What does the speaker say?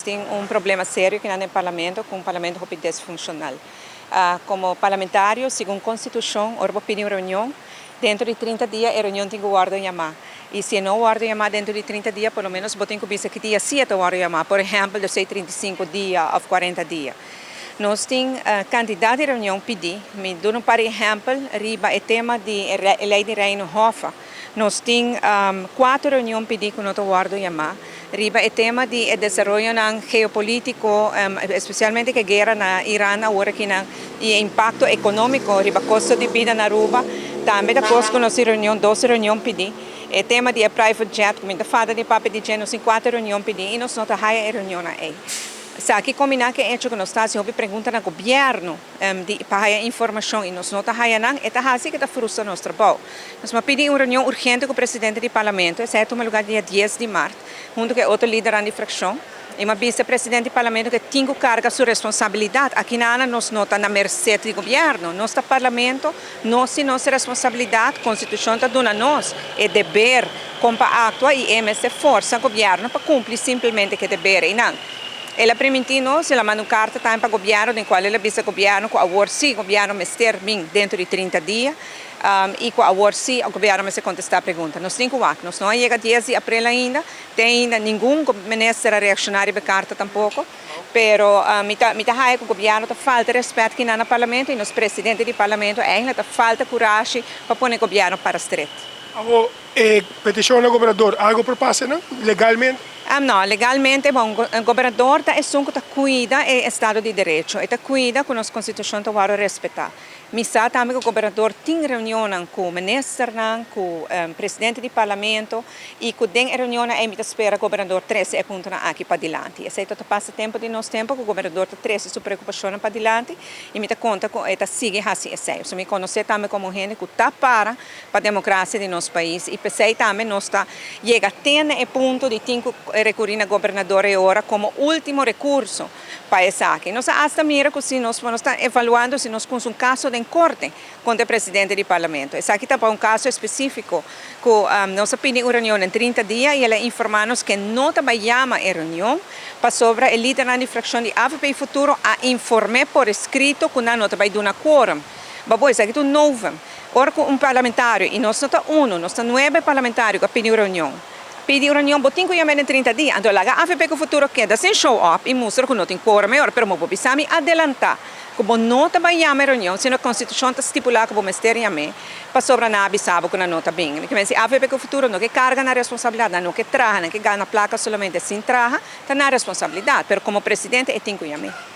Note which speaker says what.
Speaker 1: Tin un problema serio aki den parlamento, cu un parlamento hopi disfuncional. Como parlamentario, segun constitucion, ora bo pidi un reunion, dentro di 30 dia e reunion tin cu wordo yama. Y si no wordo yama dentro di 30 dia, por lo menos bo tin cu bisa ki dia si e ta wordo yama. Por ehempel, di 35 dia of 40 dia. Nos tin cantidad di reunion pidi. Mi duna un par di ehempel riba e tema di ley di Reino Hoffa. Nos tin cuatro reunion pidi cu no ta wordo yama. Riba e tema di desaroyo geopolitico, especialmente cu e guera na Iran awor aki na, y impacto economico riba costo di bida na Aruba. Tambe ta cos cu nos reunion, dos reunion pidi. E tema di private jet, cu ta fada di papia di nos tin cuatro reunion pidi y nos no ta haya e reunion ey. Esaki combina cu hecho cu nos ta haci pregunta na gobierno di pa informacion y nos no ta haya nan, e ta haci cu ta frustra nos trabou. Nos a pidi un reunion urgente cu e presidente di parlamento, esey a tuma luga dia 10 di maart, hunto cu otro lider di fraccion. Y m'a bisa presidente di parlamento cu tin cu carga su responsabilidad. Aki nos no ta na merced di gobierno, nos ta parlamento, nos tin nos responsabilidad, constitucion ta duna nos e deber con pa actua y e forsa gobierno pa cumpli simplemente cu e deber y no. El a priminti nos, el a manda un carta tambe pa gobierno, den cual el a bisa gobierno cu awor si gobierno mester bin dentro di 30 dia, y cu awor si gobierno mester contesta pregunta. Nos tin cu nos no a yega 10 di april ainda, tin ainda ningun minister a reacciona e carta tampoco, pero mi ta haya cu gobierno ta falta respet aki na parlamento y nos presidente di parlamento eigenlijk ta falta courage pa pone gobierno para straight.
Speaker 2: Awor, peticion na gobernador, algo por pasa, no? Legalmente?
Speaker 1: No, legalmente, bon, e gobernador ta esun cu ta cuida e estado di derecho, ta cuida cu nos constitucion ta wordo respeta. Mi sa tambe cu e gobernador tin reunion cu minister, cu presidente di parlamento y cu den reunion ey mi ta spera gobernador trece e punto aki pa dilanti. Esey ta pasa tempo di nos tempo cu e gobernador ta trece su preocupacion pa dilanti y mi ta conta cu e ta sigui haci esey. So mi conoce tambe como hende cu ta para pa democracia di nos pais y p'esey tambe nos ta yega te e punto di tin cu recuri na gobernador awor como ultimo recurso pa esaki. Nos hasta mira cu si nos ta evaluando si nos cu un caso den corte contra e presidente di parlamento. Esaki ta pa un caso specifico cu nos a pidi un reunion den 30 dia y el a informa nos cu no ta bay yama e reunion pasobra e lider di fraccion di AVP Futuro a informa por escrito cu no ta bay duna quorum. Ma esaki ta un novo. Ora un parlamentario, y nos no ta uno, nos ta nuebe parlamentario cu a pidi un reunion. Pidi un reunion, bo tin cu yama den 30 dia. Anto, laga AVP cu Futuro keda sin show up y mustra cu no tin quorum mayor, pero bo bisa mi adelanta. Cu no ta bay yama reunion, sino e constitucion ta stipula cu mester yama, pasobra nan a bisa cu no ta bin. Kiermen si AVP cu Futuro no kier carga nan responsabilidad, no kier traha, no kier gana placa solamente sin traha, ta nan responsabilidad, pero como presidente e tin cu yama.